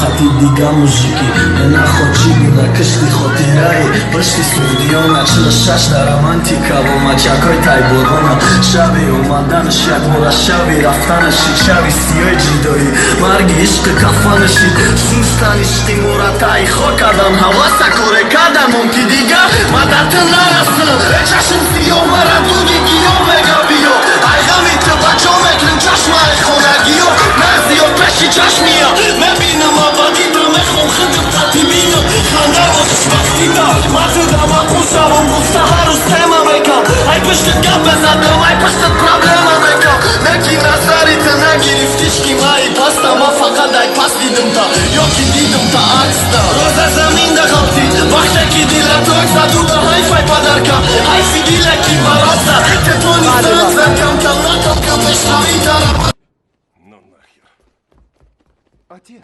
Қати дига мужики. Нахо, чӣ буда кишти хотираи пашти Суғдиёна, 46 да романтика бо мачакҳои тайборона. Шаби омаданаш якбора, шаби рафтанаш шаби сиёи ҷидоӣ, марги ишқи кафанаши шуштан, ишқи муратаи хок кардан, ҳаваса коре кардан, мумкин дига мадату нарасам. Чашм сиёҳ, мара дуди гиёҳ мега биё. Ай ғами ту бачо мекунем чашмаи хонагиё. Нағзиё пеши чашмия мебинам, абадита мехом, худам қати бинам хандаву хушбахтита. Ма туда мақул шавам гуфта, ҳар рӯз тема мекам. Ай пуштат гап безадам, ай пуштат проблема мекам. Неки назари ту нагирифтиш, ки маи паста, ма фақат ай пас дидим та ё ки дидим та акста. Роза замин да ғалтид, вақте ки дила ток задуда, ҳайфай падарка, ҳайфи дила ки барат зад. Телефони занг зад, кам-кам нақл ка пешравӣ тараб. Ну нахер. Отец.